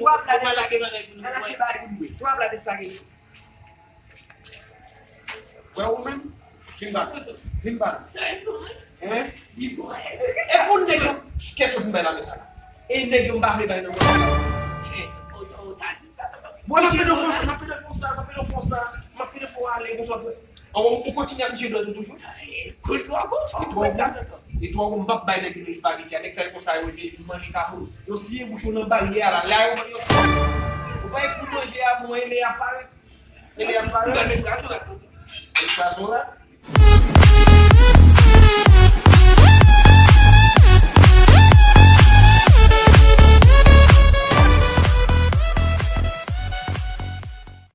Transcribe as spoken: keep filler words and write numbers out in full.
twa pla de espageti. N al achte bagay pou nou bwè. Twa pla de espageti. Wè ou menm? Vin ba. Vin ba. Sa e bon, wi. Hein? Li bon, wi. E pou nèg yo, kèsyon pou bay la sa. E nèg yo m pa vle bay nan mwen. Bon, m ap pede fon sa, m ap pede fon sa, m ap pede fon sa, m ap pede fon ale konsa. An, ou kontinye ap jwe dwèt ou toujou? Kout twa bon, fò m konprann sa tonton. E twa bon, m p ap bay nèg yo espageti a, nèg sa yo konsa yo, yo manje kapon. Yo siye bouch yo nan baryè a la, la yo, yo, ou pa pou manje a, bon, e lè y ap parèt. E lè y ap parèt. Gade krason la. E krason la.